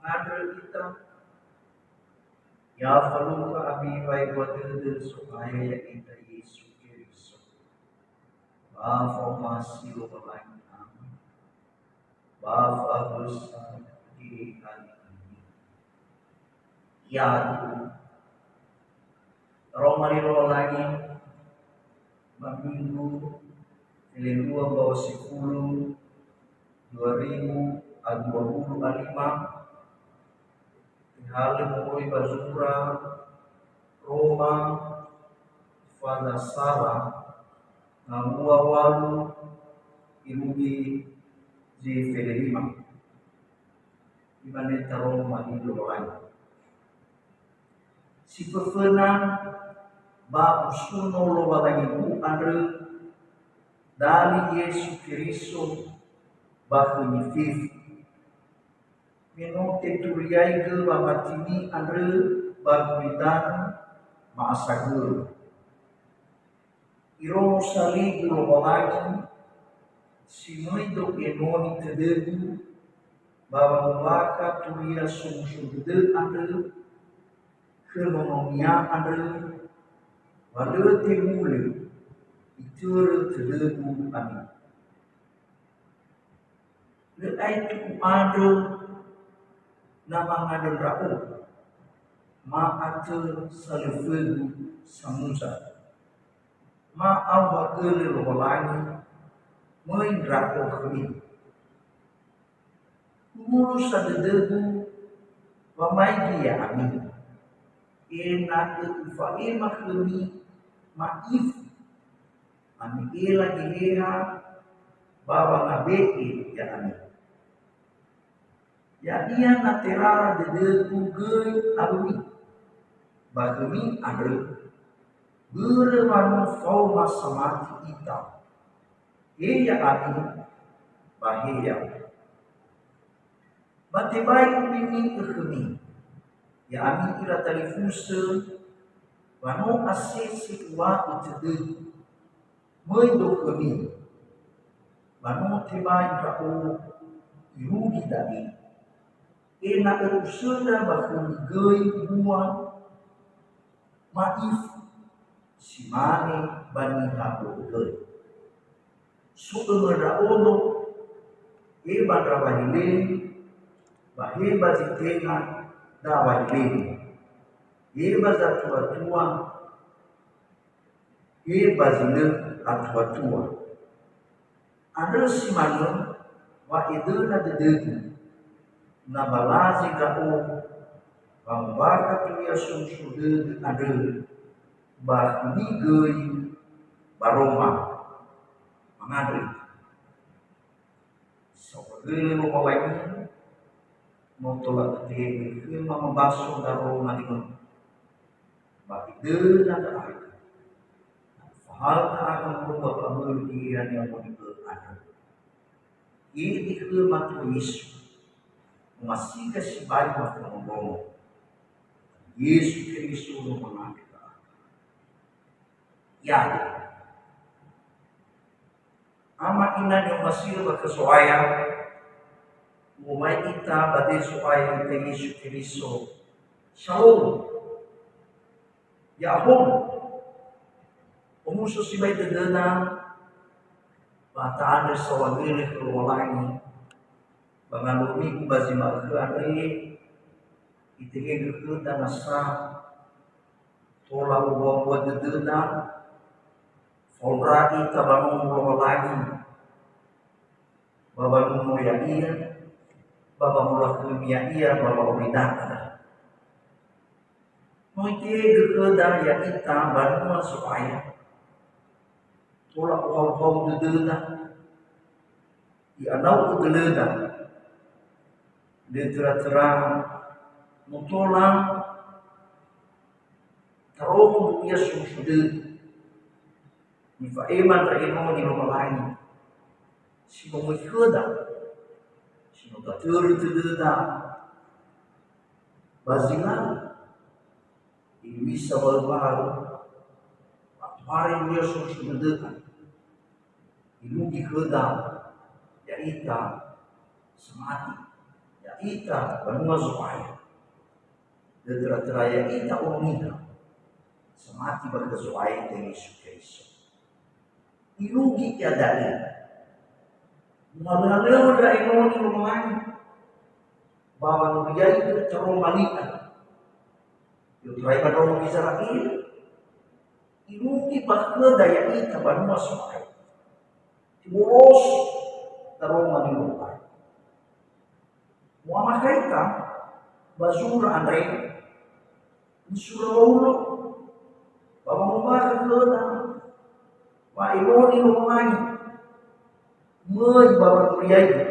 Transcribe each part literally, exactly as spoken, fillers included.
Andrö ita, ya falukha ami wa'ebua dödö So'aya ya'ita Yesu Keriso. Ba fa'omasi Lowalangi ami. Ba fa'abösa Geheha ami. Ya'aduhu. Aroma li Lowalangi ba minggu felendrua mbawa sifulu dua ribu a dua puluh a lima, tehalö moroi ba zura Roma, fada sala ngawua walu irugi zi felelima. Imane taroma li Lowalangi. Si föföna ba usuno Lowalangigu andrö, dali Yesu Keriso ba khömi fefu. Me no teturiaigö wamatimi andrö ba gulidanö ma'asagörö. Irongo saligu Lowalangi, si möi do enoni tödögu, ba wangowakha turia somuso dödö andrö khö nononia andrö, wa lö tebulö itörö tödögu ami. Lö aetu u'andrö na mangandrö ndra'o, ma atö salöfögu samuza. Ma aohagölö Lowalangi möi ndra'o khömi. Umulu sa dödögu wamaigi ya'ami, ena'ö ufa'ema khömi ma'ifu, mame'ela Geheha ba wangabe'e ya'ami. Ya'ia na terara dödögu göi awömi ba khömi andrö, börö wa no faoma samati ita. He ya'ami, ba he ya'o. Ba tebai u'inigö khömi, ya'ami ira talifusö, wa no asese uŵa'ö tödögu, möi do khömi, ba no tebai ndra'o irugi da'e, ena'ö usöndra ba khömi göi mbua ma'ifu, si mane ba niha bö'ö göi. So ömö ndra'odo, he ba ndra wahileni, ba he ba zi tenga dawahileni, he ba zatuatua, he ba zi lö atuatua. Andrö si manö wa edöna dödögu, na ba lazi ndra'o wangowakha turia somuso dödö andrö ba khömi göi ba Roma. Mangandrö ita. Saohagölö Lowalangi, no tola ötehegö khöma mambaso ndra'o manö. Ba idöna ndra'aga, na ufahaö ndra'aga moroi ba wamöi Geheha ni'amoni'ö andrö. Ibe'e khöma Tuha Yesu, omasiga sibai ba fondrondrongo. Yesu Keriso no mangandrö ndra'aga. Ya'ahowu. Ama ina ni'omasi'ö ba khö So'aya, u'omai ita ba döi So'aya ya'ita Yesu Keriso. Shalom. Ya'ahowu. Omuso sibai dödöna, ba ta'andrö saohagölö khö Lowalangi, ba ngalomigu ba zi ma'ökhö andre, itehegö khöda nasa tola uŵa'ö dödöda, fa'ondragi ita ba Nomo Lowalangi, ba wanuno ya'ia, ba wangolakhömi ya'ia, ba wa'oridada. No itehegö khöda ya'ita banua Zo'aya. Tola ohauhau dödöda, i'anau'ö gölöda. Lö töra-töra, no tola tarongo duria somuso dödö. Nifa'ema ndra enoni Lowalangi, si no möi khöda, si no tatörö tödöda, ba zinga, hewisa waöwaö, ba tohare duria somuso dödöda, irugi khöda, ya'ita samati, ya Ita banua Zo'aya. Lö töra-töra ya'ita ono niha samati ba khö Zo'aya Yesu Keriso. Irugi ia da'e. Muhalöhalöŵö ndra enoni Lowalangi ba wanuriaigö taroma li'a. I'otarai ba ndraono Gizera'eli, irugi ba khöda ya'ita banua Zo'aya. Tiboloso taroma li Lowalangi. Mu'amakhaita ba zura andre, nisura Waulo, ba wanguma'ö khöda wa enoni Lowalangi, möi ba wanuriaigö,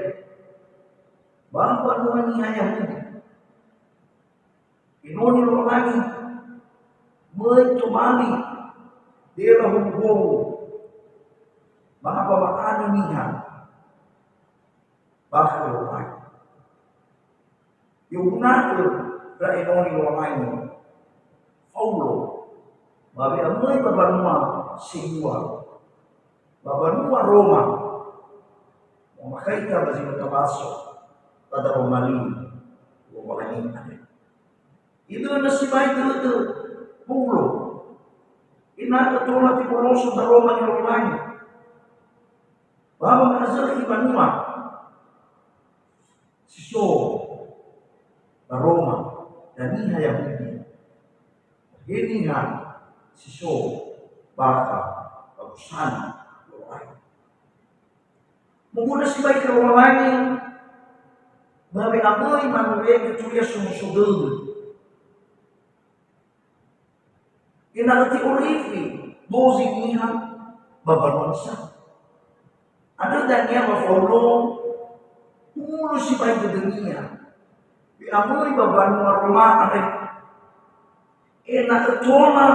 ba mbanua niha Yahudi. Enoni Lowalangi, möi tobali dela howuhowu, ba ba wa'anö niha ba khö Lowalangi. I'oguna'ö ndra enoni Lowalangi, Faulo, ba we'amöi ba banua sebua, ba banua Roma, mu'amakhaita ba zi no tabaso ba daroma li Lowalangi andre. Idöna sibai dödö Faulo, ena'ö tola tiboloso daroma li Lowalangi ba wangazökhi banua si so ba Roma, ba niha Yahudi, he niha si so bakha ba busana Lowalangi. Moguna sibai khö Lowalangi, ba we'amöi manuriaigö Turia Somuso Dödö. Ena'ö te'orifi dozi niha ba mbanua Sa'ae. Andrö dania wa Faulo, hulö sibai dödönia we'amöi ba banua Roma andre, ena'ö tola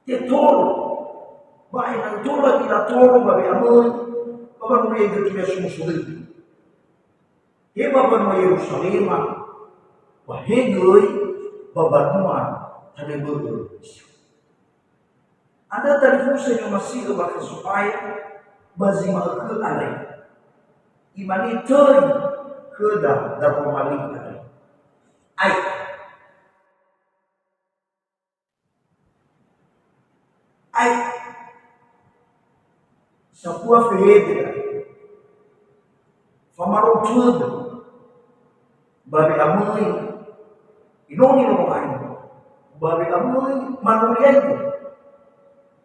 tetoro, ba ena'ö tola ira toro ba we'amöi ba wanuriaigö Turia Somuso Dödö. He ba banua Yerusalema, ba he göi ba banua tanö bö'ö. Andrö talifusö ni'omasi'ö ba khö Zo'aya ba zi ma'ökhö andre. Imane töi khöda daroma li andre, Ae. Ae. Sambua fehede, famarotuödö, ba we'amöi enoni Lowalangi, ba we'amöi manuriaigö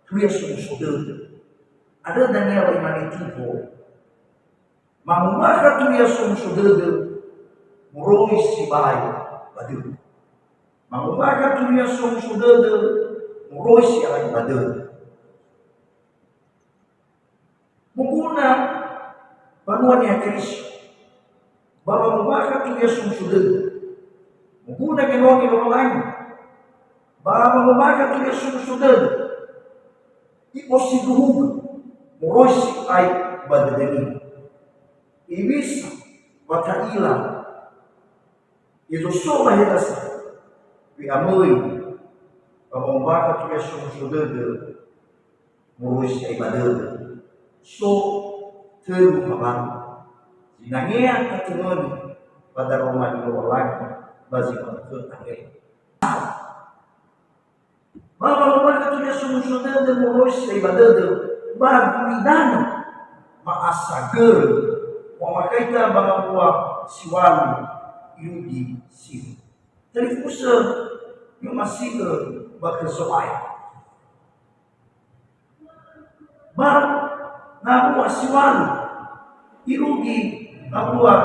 Turia Somuso Dödö. Andrö dania wa imane Tibo, mangombakha Turia Somuso Dödö moroi sibai ba dödö. Mangombakha Turia Somuso Dödö moroi sibai ba dödö. Moguna banua Niha Keriso, ba wangombakha Turia Somuso Dödö. Moguna enoni Lowalangi, ba wangombakha Turia Somuso Dödö. I'osindruhugö moroi sibai ba dödönia. Hewisa wa ta'ila, hezo so ba hezo sa, we'amöi ba wangombakha Turia Somuso Dödö moroi sibai ba dödö. So tölu habalu zinangea tatöngöni ba daroma li Lowalangi ba zi ma'ökhö andre. Ba wangombakha Turia Somuso Dödö moroi sibai ba dödö, ba gulidanö ma'asagörö, mu'amakhaita ba ngawua si ŵalu irugi si. Talifusö ni'omasi'ö ba khö Zo'aya. Ba ngawua si ŵalu irugi ngawua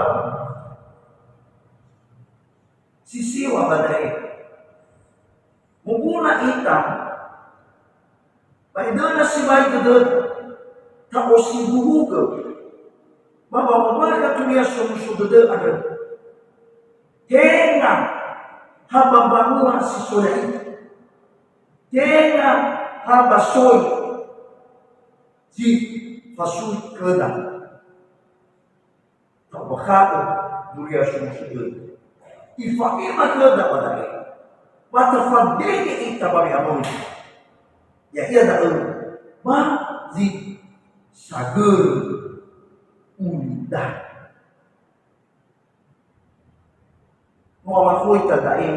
si siwa ba da'e. Moguna ita, ba edöna sibai dödöda, ta'osindruhugö ba wangombakha Turia Somuso Dödö andrö. Tenga ha ba mbanua si so ya'ita. Tenga ha ba soi zi fasui khöda. Ta'ombakha'ö Turia Somuso Dödö. Ifa'ema khöda ba da'e, ba tafadege ita ba we'amöi. Ya'ia da'ö, ba zi sagörö ulidanö. Famakhoita da'e,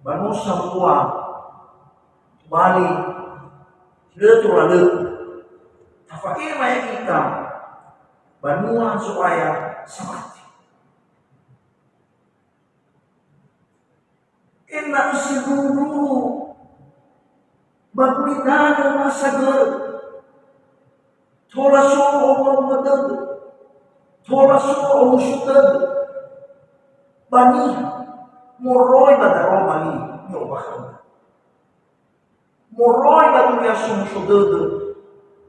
ba no sambua tobali lö tola lö tafa'ema ya'ita banua Zo'aya samati. Ena'ö sindruhu-ndruhu ba gulidanö ma sagörö. Tola so owuawua dödö. Tola so omuso dödö. Ba niha moroi ba daroma li ni'ombakha'ö. Moroi ba duria somuso dödö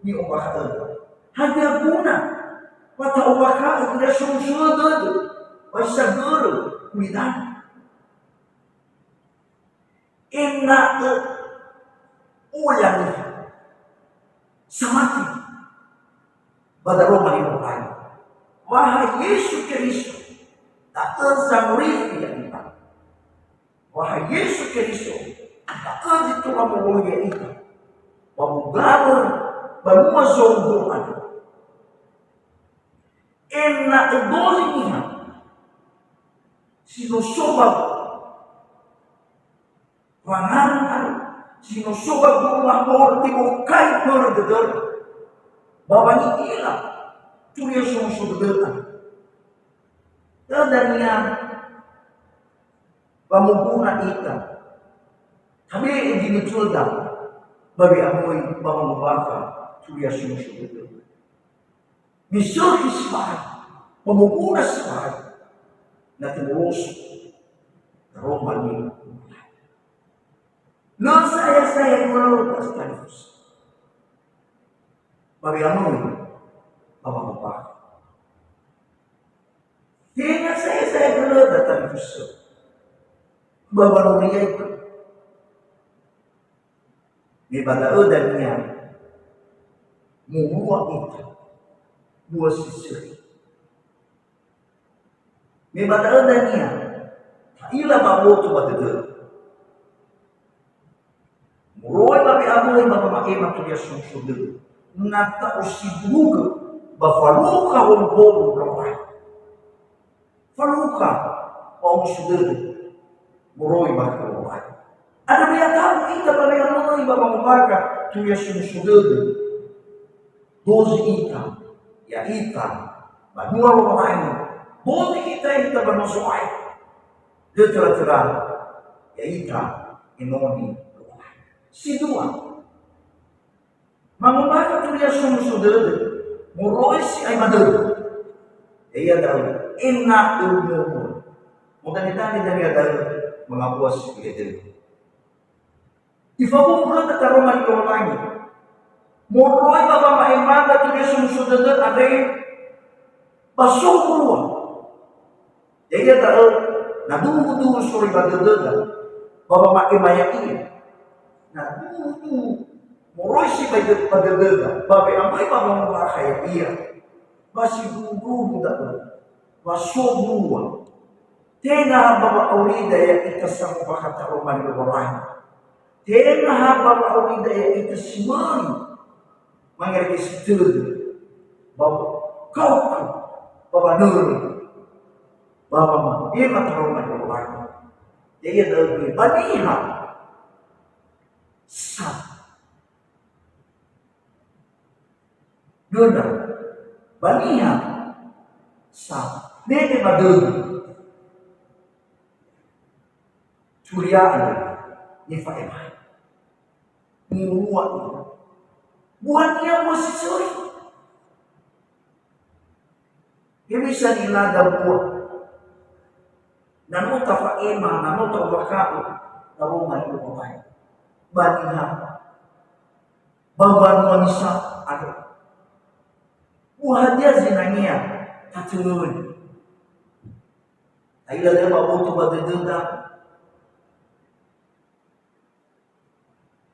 ni'ombakha'ö. Hadia guna wa ta'ombakha'ö duria somuso dödö ba sagörö gulidanö? Ena'ö oya niha samati ba daroma li Lowalangi. Wa ha Yesu Keriso da'ö zangorifi ya'ita. Wa ha Yesu Keriso da'ö zi tola moroi ya'ita ba mugabe banua zorugo andrö. Ena'ö dozi niha si no so ba wangarung andrö, si no so ba guru lahor, tebokai börö dödöra ba wangi'ila turia somuso dödö andrö. Dania ba moguna ita, tabe'e ginötöda ba we'amöi ba wangombakha turia somuso dödö. Misökhi sibai ba moguna sibai, na temoloso daroma li. Lö sa'ae-sa'ae gölöda talifusö ba we'amöi ba wangombakha. Tenga sa'ae-sa'ae gölöda talifusö ba wanuriaigö. Me ba da'ö dania mowua ita bua si sökhi. Me ba da'ö dania ta'ila ba boto ba dödöda. Moroi ba we'amöi ba wama'ema turia somuso dödö. Na ta'osindruhugö ba falukha howuhowu Lowalangi. Falukha wa'omuso dödö moroi ba khö Lowalangi. Andrö me ya tabu ita ba we'amöi ba wangombakha turia somuso dödö. Dozi ita, ya'ita banua Lowalangi. Dozi ita, ya'ita banua Zo'aya. Lö töra-töra ya'ita enoni Lowalangi. Si dua, mangombakha turia somuso dödö moroi si'ai ba dödö. Ya'ia da'ö ena'ö moroi. Modane-dane dania da'ö mangawua si fele dödö. Ifabu'u khöda daroma li Lowalangi moroi ba wama'emada turia somuso dödö andre ba so mburu'a. Ya'ia da'ö, na duhu-duhu soroi ba dödöda ba wama'ema ya'ia. Na duhu-duhu moroi sibai dö-, ba dödöda ba we'amöi ba wangombakha ya'ia. Ba sindruhu-ndruhu da'ö, wa so mburu'a. Tenga ha ba wa'aurida ya'ita sangombakha daroma li Lowalangi. Tenga ha ba wa'aurida ya'ita si möi mangerege si tödö, ba kaukö, ba wanörö, ba wama'ema daroma li Lowalangi. Ya'ia da'ö göi ba niha sa. Göna ba niha sa mege ba dödö. Turia andrö nifa'ema. Mowua ita. Buahania bua si sökhi. Hewisa nilada bua? Na no tafa'ema, na no ta'ombakha'ö daroma li Lowalangi ba niha, ba mbanua misa andrö. Bua hadia zinangea tatölöli? Ta'ila da'ö ba boto ba dödöda,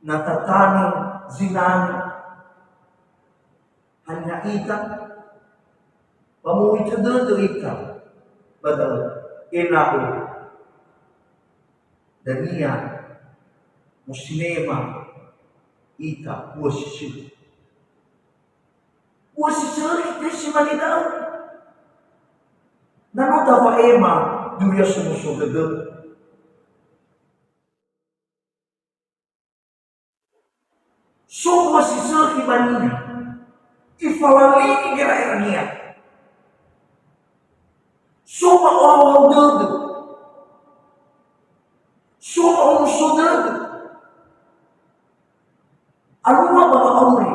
na tatanö zinanö, haniha ita? Ba möi tödödö ita ba da'ö, ena'ö dania mosinema ita bua si sökhi. Bua si sökhi te si mane da'ö. Na no tafa'ema Duria somuso dödö. So mbua si sökhi ba niha, ifalalini gera'erania. So ba ohaohao dödö. So ba omuso dödö. Alua ba wa'auri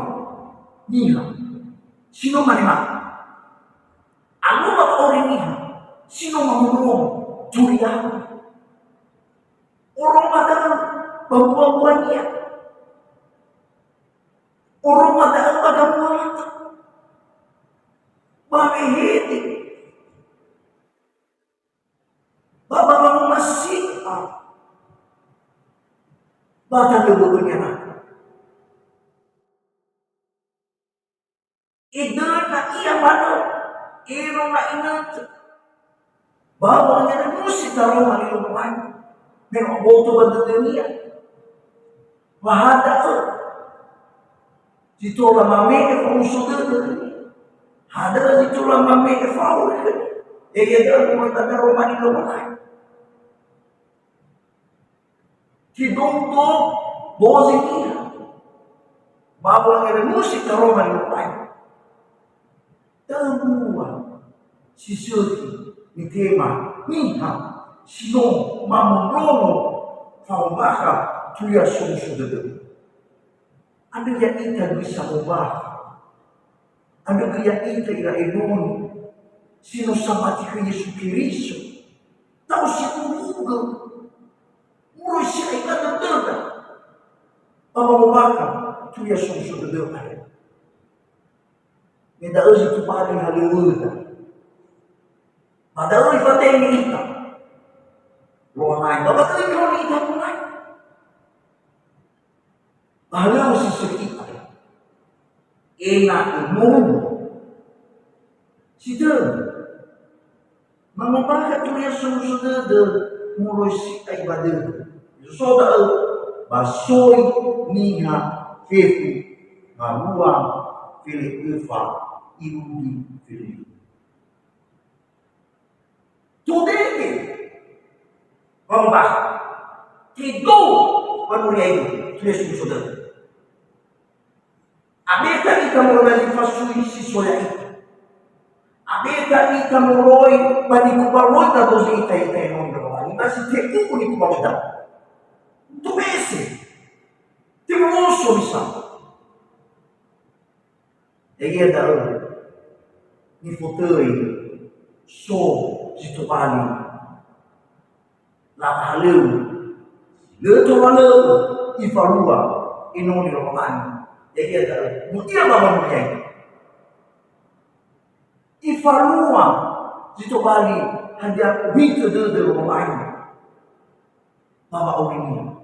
niha si no mane mate. Alua ba wa'auri niha si no mamondrongo turiaga. Oroma da'ö ba mbuabuania. Oroma da'ö ba gamuata. Ba wehede. Ba, ba, ba mamasi'a. Ba tanö bö'önia na. Edöna ia manö, ero na inötö. Ba wangera musi taroma li Lowalangi. Me no aboto ba dödönia. Ba ha da'ö zi tola mame'e fa'omuso dödö khönia. Ha da'ö zi tola mame'e fa'auri khönia. Ya'ia da'ö moroi ba daroma li Lowalangi. Tidou-dou dozi niha. Ba wangera musi taroma li Lowalangi. Da'ö mbua si sökhi nitema niha si no mamondrongo fa'ombakha turia somuso dödö. Andrö ya'ita göi sa'ombakha. Andrö göi ya'ita ira enoni si no samati khö Yesu Keriso. Ta'osibulugö moroi si'ai ba dödöda. Ba wa'ombakha turia somuso dödö andrö. Me da'ö zi tobali halöŵöda. Ba da'ö ifatenge ita. Lowalangi, ba ba da'ö ikaoni ita Lowalangi. Ba halöŵö si sökhi andrö. Ena'ö mono. Si tölu. Mangombakha turia somuso dödö moroi si'ai ba dödö. So da'ö ba soi niha fefu ngalua fele öfa irugi felelima. Todege wangombakha. Tidou wanuriaigö turia somuso dödö. Abeta ita moroi ba zi fasui si so ya'ita. Abeta ita moroi ba nikubaloi ba dozi ita, ita enoni Lowalangi, ba zi te'u'u nikubaloi da'ö. Tobese. Temomoso bisa. Ya'ia da'ö nifotöi so zi tobali laba halöŵö, lö tola lö ifalua enoni Lowalangi. Ya'ia da'ö, no ia ba wanuriaigö. Ifalua zi tobali hadia ohitö dödö Lowalangi ba wa'aurinia.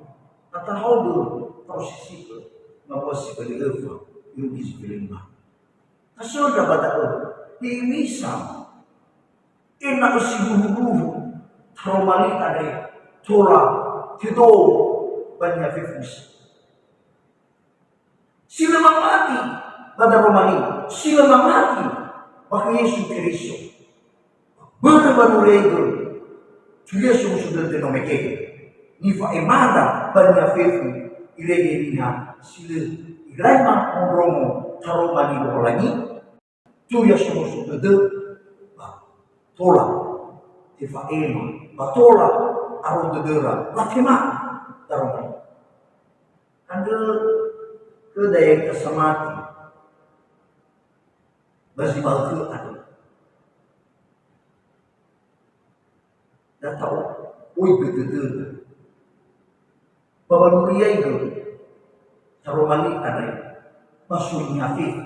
Na tahaogö ta'osisi'ö ngawua si fele öfa irugi si felelima. Tasöndra ba da'ö, hewisa ena'ö sindruhu-ndruhu taroma li andre tola tedou ba niha fefu zi. Si lö mamati ba daroma li, si lö mamati ba khö Yesu Keriso. Börö wanuriaigö turia somuso dödö no mege. Nifa'emada ba niha fefu irege niha si lö irai mamondrongo taroma li Lowalangi. Turia somuso dödö, ba tola tefa'ema, ba tola aro dödöra, ba tema daroma. Andrö khöda ya'ita samati ba zi ma'ökhö andrö. Da ta'oigö dödöda. Ba wanuriaigö taroma li andre ba soi niha fefu.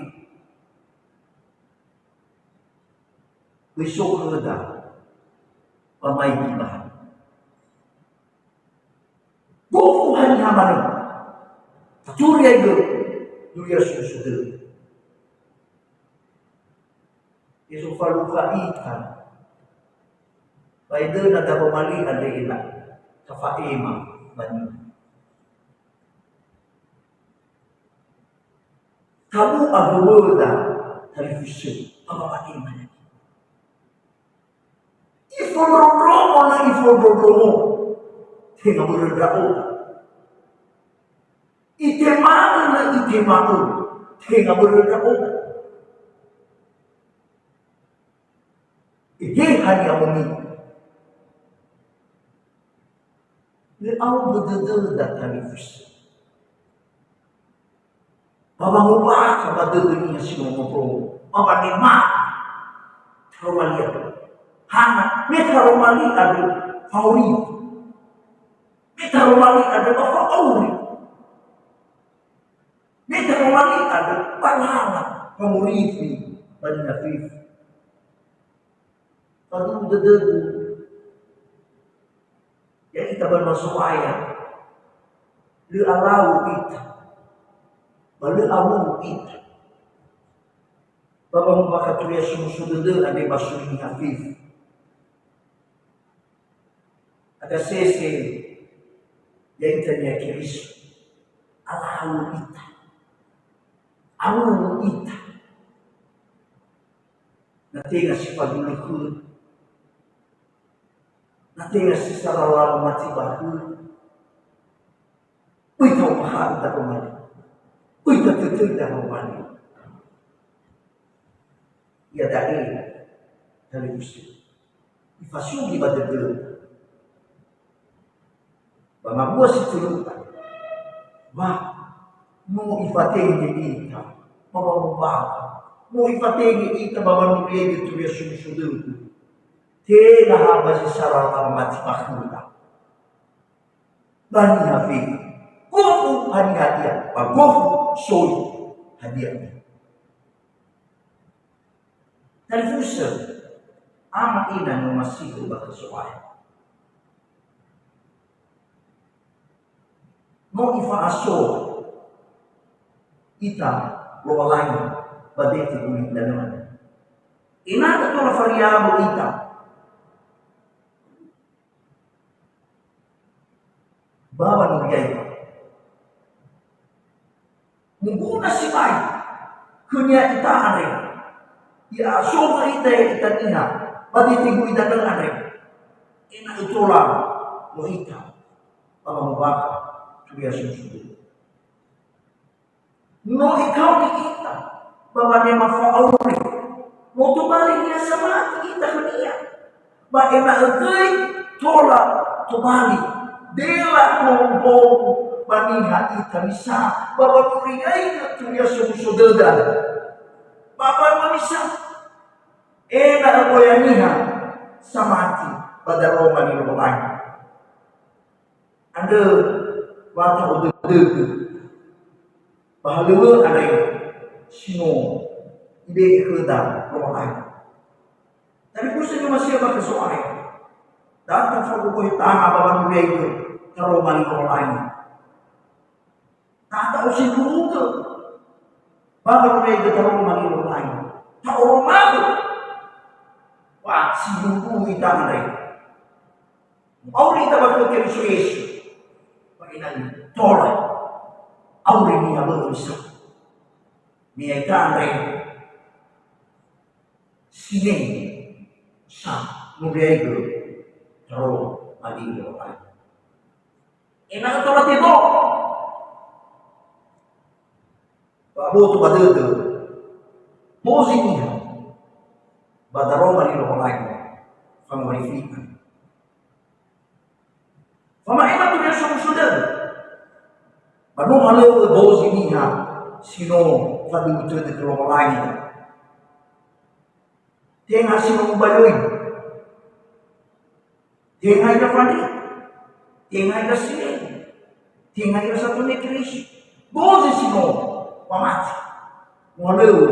Böi so khöda wamaigi ba haniha. Gofu haniha manö. Taturiaigö turia somuso dödö. Ezo falukha ita. Ba edöna daroma li andre ena'ö tafa'ema ba niha. Tabu'a gowöda talifusö, ba wa'ema ya'ia. Ifondrondrongo lö ifondrondrongo, tenga börö ndra'odo. Itema'ö lö itema'ö, tenga börö ndra'odo. Ehe, haniha ami? Lö aombö dödöda talifusö. Ba wangombakha ba dödö niha si no mondrongo, ba wanema. Taromalia. Hana, me taromali andrö fa'orifi. Me taromali andrö ba fa'auri. Me taromali andrö ba lala fa'orifi ba niha fefu. Faduhu dödögu, ya'ita banua Zo'aya, lö alau ita, ba lö awuwu ita. Ba wangombakha turia somuso dödö andre ba suri niha fefu. Hadia sese, ya'ita niha Keriso, alau ita, awuwu ita. Na tenga si fadulö khöda, na tenga si sara lau mati ba khöda, böi ta'ombakha'ö daroma li. Böi tatötöi daroma li. Iada'e talifusö. Ifasugi ba dödöda. Ba ngawua si töluta, wa, no ifatenge ita ba wangombakha, no ifatenge ita ba wanuriaigö turia somuso dödö. Tenga ha ba zi sara lau mati ba khöda. Ba niha fefu, gofu haniha ia, ba gofu soi hadia ia. Talifusö, ama ina ni'omasi'ö ba khö Zo'aya. No ifa'aso ita Lowalangi ba dete guli danö. Ena'ö tola fariabö ita ba wanuriaigö. Moguna sibai khönia ita andre. I'a'asogö ita ya'ita niha ba dete guli danö andre. Ena'ö tola no ita ba wangombakha turia somuso dödö. No ikaoni ita ba wanema fa'auri. No tobali niha samati ita khönia. Ba ena'ö göi tola tobali, dela gombongu ba niha ita misa, ba wanuriaigö turia somuso dödö, ba banua misa. Ena'ö oya niha samati ba daroma li Lowalangi. Andrö wa ta'odödögö ba halöŵö andre si no ibe'e khöda Lowalangi. Talifusö ni'omasi'ö ba khö Zo'aya. Da tafagogohe tanga ba wanuriaigö taroma li Lowalangi. Da ta'osindruhugö ba wanuriaigö taroma li Lowalangi. Ta'oromagö. Wa, sindruhu ita andre. Auri ita ba khö Keriso Yesu. Ba ena'ö tola auri niha bö'ö misa. Me ya'ita andre sinenge sa nuriaigö taroma li Lowalangi. Ena'ö tola tebo. Ba aboto ba dödö, bozi niha ba daroma li Lowalangi fangorifi andrö. Fama'ema turia somuso dödö. Ba no halöŵö bozi niha si no fadödö khö Lowalangi. Tenga si no mubayoi. Tenga ira fandri. Tenga ira sinenge. Tenga ira satone Keriso. Bozi si no wamati. Muhalöŵö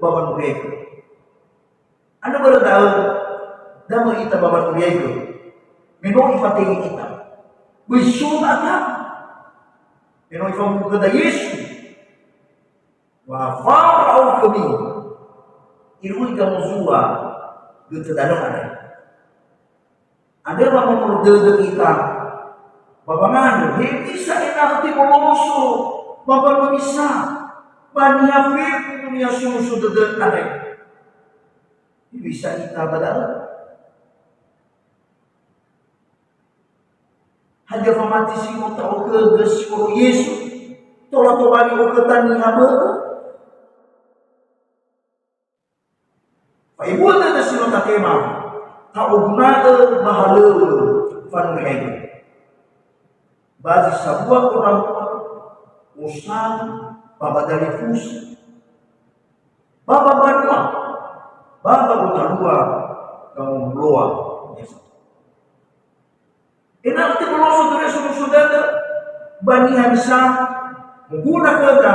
ba wanuriaigö. Andrö börö da'ö, damö ita ba wanuriaigö. Me no ifatenge ita. Böi so ata. Me no ifawuwu khöda Yesu. Wa fao ndra'o khömi, irui gamozua götö danö andre. Andrö wa momoro dödö ita ba wangandrö, hewisa ena'ö teboloso ba mbanua misa, ba niha fefu niha somuso dödö andre. Hewisa ita ba da'ö? Hadia famati si no ta'okhögö si fondroi Yesu, tola tobali okhöta niha bö'ö? Fa'ibu'ö dödö si no tatema, ta'oguna'ö ba halöŵö fanuriaigö. Ba zi sambua khöra mbu'a, osali, ba ba dalifusö, ba ba mbanua, ba ba gotalua, gamuloa, ya sa. Ena'ö teboloso dödö somuso dödö ba niha misa moguna khöda,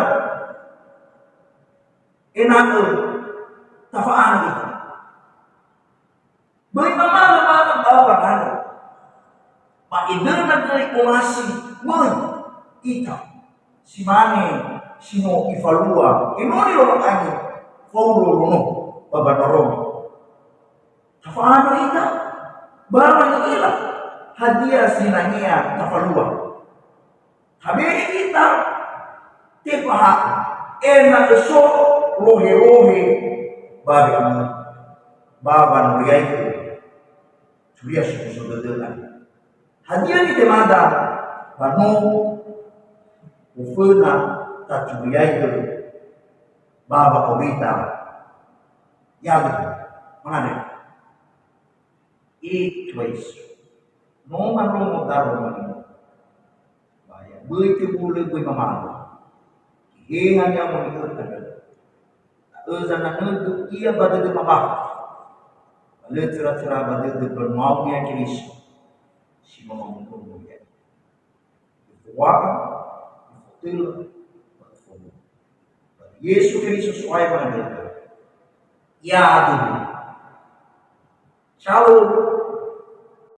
ena'ö tafa'anö ita. Böi mamalö-malö ba wangalö. Ba edöna göi omasi möi ita. Si mane si no ifalua enoni Lowalangi Faulo Rono ba mbanua Roma. Tafa'anö ita, ba wa'ila hadia zinangea tafalua. Tabe'e ita, tefaha'a, ena'ö so roherohe ba we'amöi, ba wanuriaigö, turia somuso dödöda. Hadia nitemada ba no oföna taturiaigö ba wa'aurita? Ya'aga, mangandrö. It ways. No manrongo daro manino. Ba ya böi tebulö böi mamalo. Heha ni'amoni'ö andrö. Da'ö zananögu ia ba dödö mabakha. Ba lö töra-töra ba dödö mbanua-Nia Keriso. Si no mamondrongo ia. Ifowa'a, ifotölö, ba ifowulo. Ba Yesu Keriso So'aya mangandrö. Ya'aduhu. Shalom.